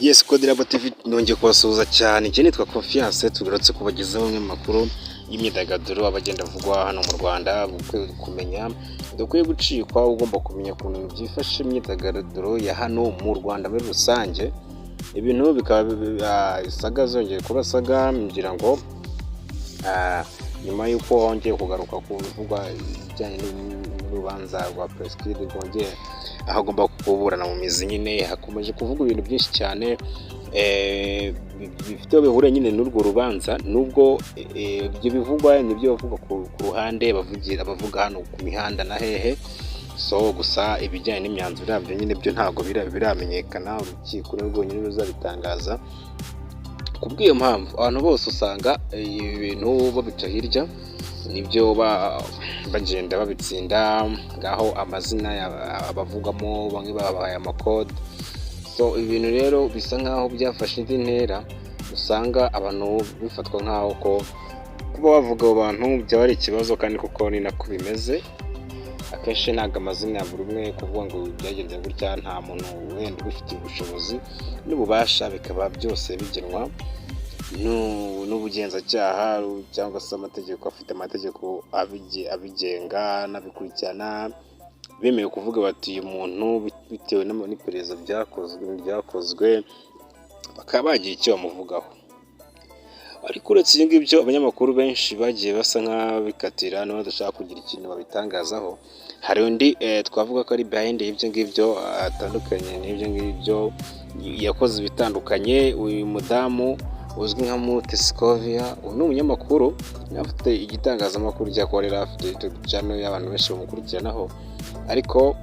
Yes, Code TV, nongeye kubasuhuza cyane. Njye nitwa Confiance, tugarutse kubagezaho amwe mu makuru y'imyidagaduro aba agenda avugwa hano mu Rwanda. Ukwiye kumenya, udakwiye gucikwa, ugomba kumenya ukuntu byifashe imyidagaduro ya hano mu Rwanda muri rusange. Ibintu bikaba saga zongeye kuba saga, ngira ngo nyuma y'uko wongeye kugaruka ku bivugwa ibijyanye n'urubanza rwa Prince Kid rwongeye aho agomba kuburana mu mizi nyine, hakomeje kuvugwa ibintu byinshi cyane bifite aho bihuriye nyine n'urwo rubanza. Nubwo ibyo bivugwa nibyo bavuga ku ruhande, bavugira abavuga hano ku mihanda na hehe. So gusa ibijyanye n'imyanzuro yabyo nyine byo ntabwo biramenyekana, urukiko ni rwonyine ruzabitangaza. Ku bw'iyo mpamvu abantu bose usanga ibi bintu babica hirya, nibyo bagenda babitsinda ngaho amazina abavugamo, bamwe babahaye amakode. So ibintu rero bisa nkaho byafashe indi ntera, usanga abantu bifatwa nkaho ko kuba bavuga abo bantu byaba ari ikibazo, kandi kuko ni nako bimeze. Akenshi ntabwo amazina ya buri umwe kuvuga ngo byagenze gutya, nta muntu wenda ubifitiye ubushobozi n'ububasha, bikaba byose bigenwa n'ubugenzacyaha cyangwa se amategeko, afite amategeko abigenga n'abikurikirana. Bemewe kuvuga bati uyu muntu bitewe n'iperereza ryakozwe, bakaba bagira icyo bamuvugaho. Ariko uretse ibyo ngibyo, abanyamakuru benshi bagiye basa nk'abikatira badashaka kugira ikintu babitangazaho. Hari undi twavuga ko ari behind y'ibyo ngibyo, atandukanye n'ibyo ngibyo, yakoze ibitandukanye. Uyu mudamu uzwi nka Mutesi Scovia, uyu ni umunyamakuru, afite igitangazamakuru cyakorera, afite YouTube channel y'abantu benshi bamukurikiranaho, ariko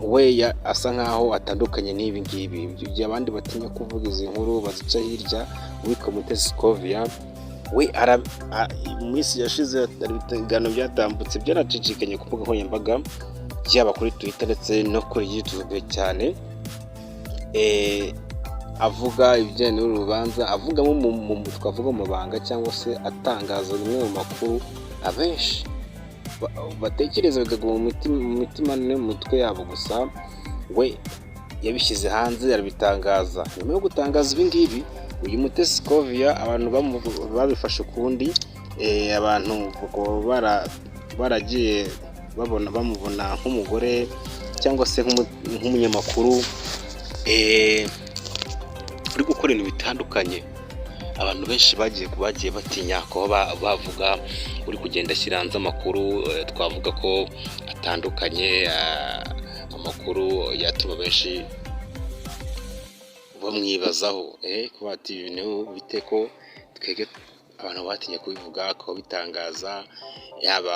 we asa nkaho atandukanye n'ibi ngibi. Ibyo abandi batinya kuvuga, izi nkuru bazica hirya, uwitwa Mutesi Scovia we mu minsi yashize hari ibiganiro byatambutse byanacicikanye ku mbuga nkoranyambaga, yaba kuri Twitter ndetse no kuri YouTube cyane, avuga ibijyanye n'uru rubanza, avugamo twavuga mu mabanga cyangwa se atangaza bimwe mu makuru abenshi batekereza bikaguma mu mitima no mu mitwe yabo gusa. We yabishyize hanze, arabitangaza. Nyuma yo gutangaza ibi ngibi, uyu Mutesi Scovia abantu babifashe ukundi, abantu baragiye babona bamubona nk'umugore cyangwa se nk'umunyamakuru uri gukora ibintu bitandukanye. Abantu benshi bagiye batinya kuba bavuga uri kugenda ashyira hanze amakuru twavuga ko atandukanye, amakuru yatuma benshi bamwibazaho, kuba ati ibintu bite ko twebwe abantu batinye kubivuga, kubitangaza, yaba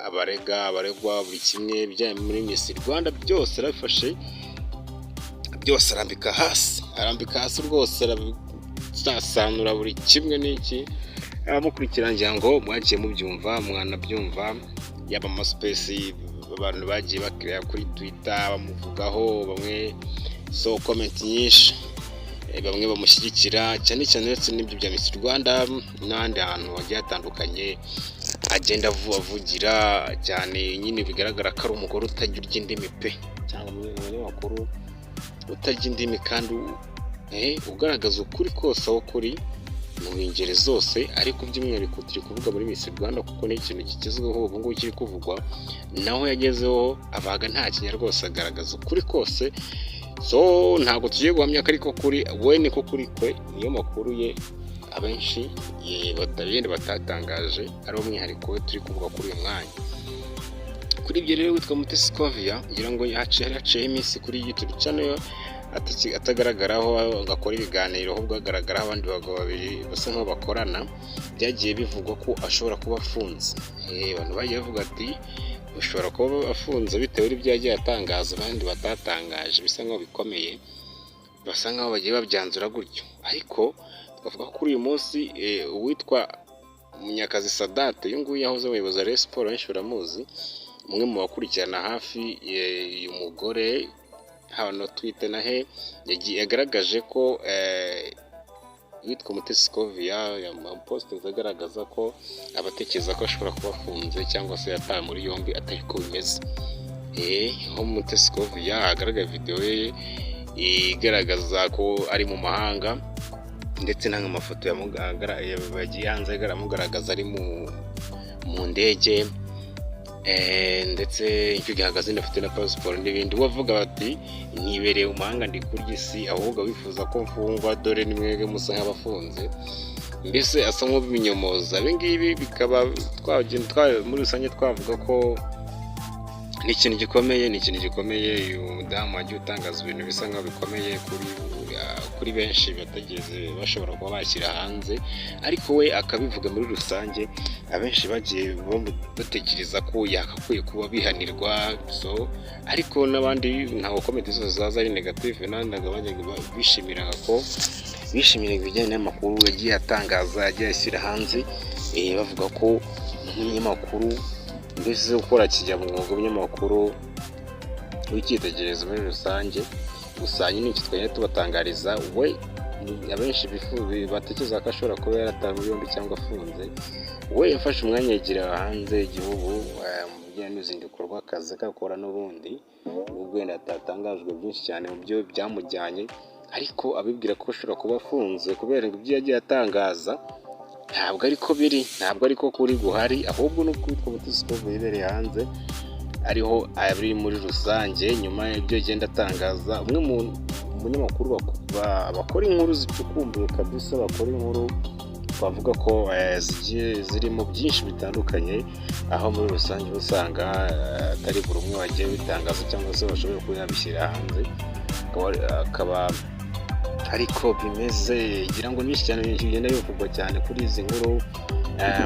abarega, abaregwa, buri kimwe bijyanye muri Miss Rwanda byose arabifashe byose arambika hasi, arambika hasi rwose, arasasanura buri kimwe. N'iki abamukurikira ngira ngo mwagiye mubyumva, mwanabyumva, yaba ama space abantu bagiye bakiriya kuri Twitter bamuvugaho, bamwe so comment nyinshi, bamwe bamushyigikira cyane cyane. Uretse n'ibyo bya Miss Rwanda n'ahandi hantu hagiye hatandukanye agenda avugira cyane nyine, bigaragara ko ari umugore utajya urya indimi pe, cyangwa umunyamakuru utarya indimi kandi ugaragaza ukuri kose aho kuri mu ngeri zose. Ariko by'umwihariko turi kuvuga muri Miss Rwanda kuko ni ikintu kigezweho ubu ngubu kiri kuvugwa, naho yagezeho abaga nta kinya rwose, agaragaza ukuri kose. So ntabwo tugiye guhamya ko ariko kuri we niko kuri kwe, niyo makuru ye abenshi yenda batatangaje, ari umwihariko we turi kuvuga kuri uyu mwanya. Kuri ibyo rero, witwa Mutesi Scovia, ngira ngo haciyeho iminsi kuri YouTube channel atagaragaraho ngo akore ibiganiro, ahubwo hagaragaraho abandi bagabo babiri basa nkaho bakorana. Byagiye bivugwa ko ashobora kuba afunze. Abantu bagiye bavuga ati ushobora kuba afunze bitewe n'ibyo yagiye atangaza abandi batatangaje, bisa nkaho bikomeye, basa nkaho bagiye babyanzura gutyo. Ariko twavuga ko kuri uyu munsi uwitwa Munyakazi Sadate, uyu nguyu yahoze umuyobozi wa Rayon Sports, benshi baramuzi, umwe mu bakurikirana hafi uyu mugore haba no Twitter na he, yagaragaje ko uwitwa Mutesi Scovia yamupositinze agaragaza ko abatekereza ko ashobora kuba afunze cyangwa se yatawe muri yombi atari ko bimeze. Aho Mutesi Scovia agaragaye videwo ye. igaragaza ko ari mu mahanga, ndetse n'amafoto yagiye hanze amugaragaza ari mu ndege, ndetse icyo gihe ahagaze afite na pasiporo n'ibindi. We avuga bati: "Nibereye mu mahanga, ndi kurya isi, ahubwo bifuza ko mfungwa, dore ni mwebwe musa nk'abafunze." Mbese asa nk'ubinyomoza. Ibi ngibi bikaba muri rusange twavuga ko ni ikintu gikomeye, ni ikintu gikomeye. Uyu mudamu wagiye utangaza ibintu bisa nkaho bikomeye kuri benshi batageze bashobora kuba bashyira hanze, ariko we akabivuga muri rusange. Abenshi bagiye batekereza ko yagakwiye kuba bihanirwa, so ariko n'abandi, ntabwo comment zose zaza ari negative, n'abandi bajyaga bishimiraga ko bishimira ibijyanye n'amakuru yagiye atangaza, yagiye ashyira hanze, bavuga ko umunyamakuru mbese ukora kinyamwuga, umunyamakuru w'icyitegererezo muri rusange. Gusa nyine icyo twagenda tubatangariza, we abenshi batekereza ko ashobora kuba yaratawe muri yombi cyangwa afunze, we yafashe umwanya yigira hanze y'igihugu mu bijyanye n'uruzinduko rw'akazi akora n'ubundi, nubwo wenda hatatangajwe byinshi cyane mu byo byamujyanye, ariko abibwira ko ashobora kuba afunze kubera ibyo yagiye atangaza, ntabwo ariko biri, ntabwo ariko kuri guhari, ahubwo ni uko witwa Mutesi Scovia yibereye hanze, ariho ari muri rusange. Nyuma y'ibyo agenda atangaza, umwe mu munyamakuru bakora inkuru zicukumbuye kabisa, bakora inkuru twavuga ko zigiye zirimo byinshi bitandukanye, aho muri rusange usanga atari buri umwe wagiye bitangaza cyangwa se bashoboye kuba yabishyira hanze, akaba ariko bimeze. Ngira ngo nyinshi cyane bigenda bivugwa cyane kuri izi nkuru,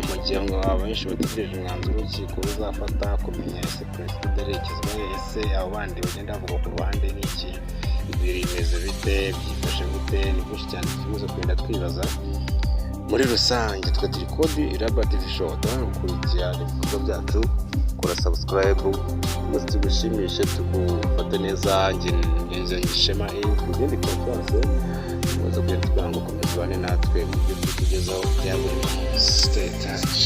mu gihe ngo abenshi bategereje umwanzuro w'urukiko ruzafata kumenya ese perezida arerekezwa, ese abo bandi bagenda bavuga ku ruhande ni iki, bimeze bite, byifashe gute? Ni byinshi cyane tukomeza kugenda twibaza muri rusange. Twe turi Kodi Raba TV Show, gukurikira ibikorwa byacu, kora subscribe maze tugushimishe, tugufate neza. Ngenzi Shema Ugende Confiance, umaze kugenda tukugira ngo ukomeze ubane natwe mu byo tukugezaho bya buri munsi. Stay touch.